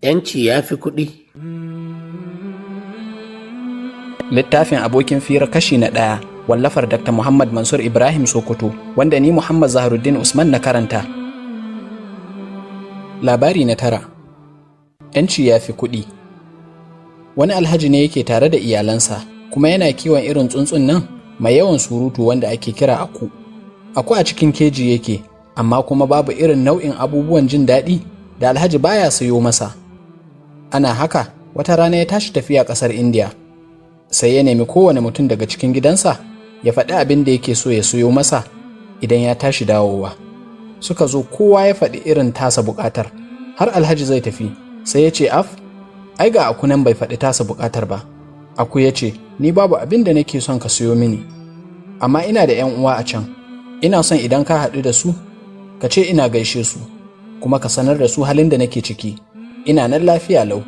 'Yanci ya fi kuɗi. Littafin Abokin Fira kashi na 1, wallafar Dr. Muhammad Mansur Ibrahim Sokoto, wanda ni Muhammad Zaharuddin Usman na karanta. Labari na 9. 'Yanci ya fi kuɗi. Wani alhaji ne yake tare da iyalansa, kuma yana kiwon irin tsuntsun nan mai yawan surutu wanda ake kira aku. Aku a cikin keji yake, amma kuma babu irin nau'in abubuwan jin daɗi da alhaji baya sayo masa. Ana haka, wata rana ya tashi tafiya ƙasar Indiya. Sai ya nemi kowane mutum daga cikin gidansa ya faɗi abin da yake so ya sayo masa idan ya tashi dawowa. Suka zo, kowa ya faɗi irin tasa buƙatar. Har alhaji zai tafi, sai ya ce, "Af, ai ga aku nan bai faɗi tasa buƙatar ba." Aku ya ce, "Ni babu abin da nake son ka sayo mini, amma ina da 'yan uwa a can. Ina son idan ka haɗu da su, ka ce ina gaishe su, kuma ka sanar da su halin da nake ciki. Ina nan lafiya lau."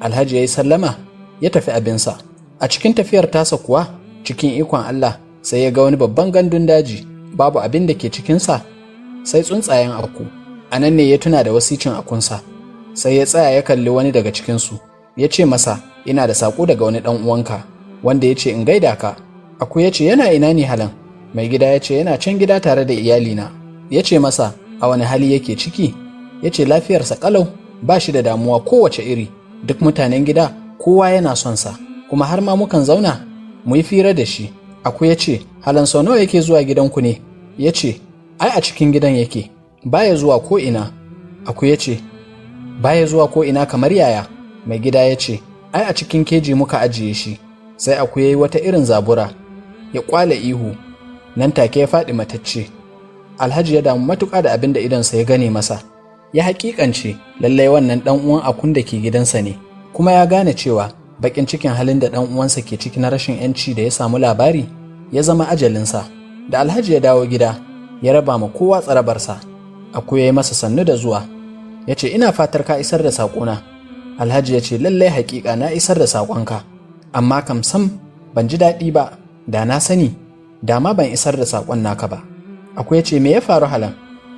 Alhaji ya yi sallama, ya tafi abinsa. A cikin tafiyar tasa kuwa, cikin ikon Allah, sai ya ga wani babban gandun daji, babu abin da ke cikinsa sai tsuntsayen aku. A nan ne ya tuna da wasicin akunsa. Sai ya tsaya ya kalli wani daga cikinsu, ya ce masa, "Ina da saƙo daga wani ɗan uwanka wanda ya ce in gaida ka." Aku ya ce, "Yana ina ne halan?" Mai gida ya ce, "Yana can gida tare da iyalina." Ya ce masa, "A wani hali yake ciki?" Ya ce, "Lafiyarsa ƙalau, ba shi da damuwa kowace iri. Duk mutanen gida kowa yana son sa, kuma har ma mukan zauna mu yi fira da shi." Aku ya ce, "Halan sau nawa yake zuwa gidanku ne?" Ya ce, "Ai a cikin gidan yake, baya zuwa ko ina." Aku ya ce, "Baya zuwa ko ina kamar yaya?" Mai gida ya ce, "Ai a cikin keji muka ajiye shi." Sai aku ya yi wata irin zabura, ya kwale ihu, nan take ya faɗi matacce. Alhaji ya damu matuƙa da abin da idonsa ya gane masa. Ya haƙiƙance lallai wannan ɗan uwan akun da ke gidansa ne, kuma ya gane cewa baƙin cikin halin da ɗan uwansa ke ciki na rashin 'yanci da ya samu labari ya zama ajalinsa. Da alhaji ya dawo gida, ya raba ma kowa tsarabarsa. Aku ya yi masa sannu da zuwa, ya ce, "Ina fatar ka isar da saƙona." Alhaji ya ce, "Lallai haƙiƙa na isar da saƙonka, amma kam sam ban ji daɗi ba. Da na sani, da ma ban isar da saƙon naka ba." Aku ya ce, "Me ya faru halan?"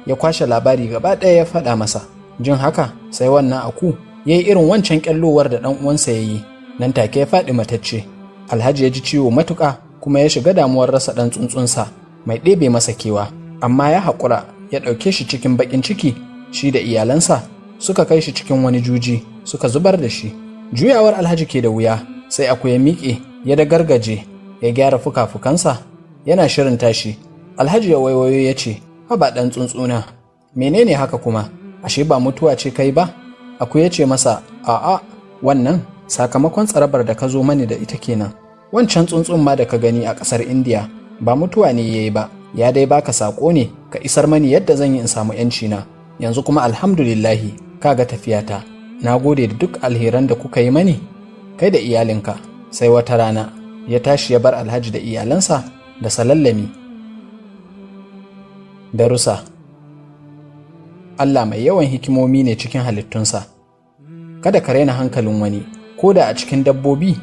Ya kwashe labari gaba ɗaya ya faɗa masa. Jin haka, sai wannan aku ya yi irin wancan ƙyallowar da ɗan uwansa ya yi, nan take ya faɗi matacce. Alhaji ya ji ciwo matuƙa, kuma ya shiga damuwar rasa ɗan tsuntsunsa mai ɗebe masa kewa, amma ya haƙura ya ɗauke shi cikin baƙin ciki. Shi da iyalansa suka kai shi cikin wani juji suka zubar da shi. Juyawar alhaji ke da wuya, sai aku ya miƙe, ya da gargaje, ya gyara fuka-fukansa, yana shirin tashi. Alhaji ya waiwayo ya ce, "Haba ɗan tsuntsuna, menene haka kuma? Ashe ba mutuwa ce kai ba?" Aku ya ce masa, "A'a, wannan sakamakon tsarabar da ka zo mani da ita kenan. Wancan tsuntsun ma da ka gani a ƙasar Indiya ba mutuwa ne ya yi ba, ya dai baka saƙo ne ka isar mani yadda zan yi in samu 'yanci na. Yanzu kuma alhamdulillahi, ka ga tafiyata. Na gode da duk alheran da kuka yi mani, kai da iyalinka. Sai wata rana." Ya tashi ya bar alhaji da iyalansa da salallami. Darussa. Allah mai yawan hikimomi ne cikin halittunsa. Kada ka raina hankalin wani, ko da a cikin dabbobi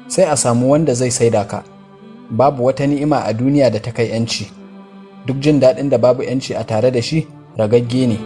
sai a samu wanda zai saida ka. Babu wata ni'ima a duniya da ta kai 'yanci. Duk jin daɗin da babu 'yanci a tare da shi ragagge ne.